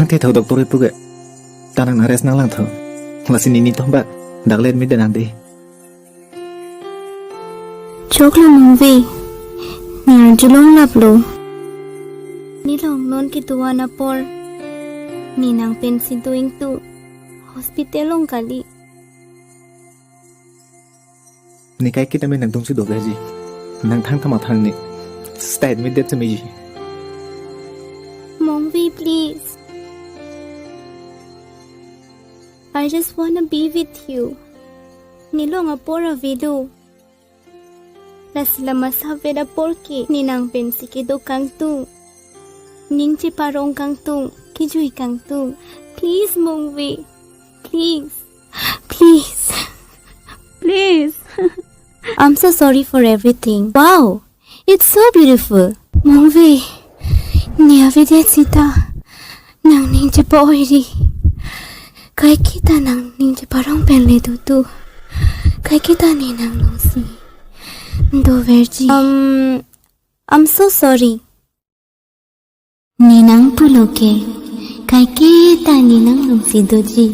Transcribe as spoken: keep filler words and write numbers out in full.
Nang the tho doctor ipu ke. Ta nang nang rest nanglang tho. Lasi nini thom ba dak le admit de nang de. Choklo Mongve. Ne arjulong laplo. Ne long non kedo-an apor, ne nang pensi do ingtung. Hospital along kali. Ne kaiketa me nangdungsi doverji. Nang thangta mathang ne. Sita admit det si meji. Mongve, please. I just wanna be with you. Ne long apor ave do. Lasi la masavet apor ke ne nang pensi kedo kangtung. Ning cheparong kangtung, kejui kangtung. Please, Mongve. Please. Please. Please. I'm so sorry for everything. Wow, it's so beautiful. Mongve, ne avedet sita nangning chepa-oiri. Kaiketa nangning cheparong pen le do tu. Kaiketa ne nanglongsi doverji. Um, I'm so sorry. Ne nangpulo ke, kaiketa ne nanglongsi doji.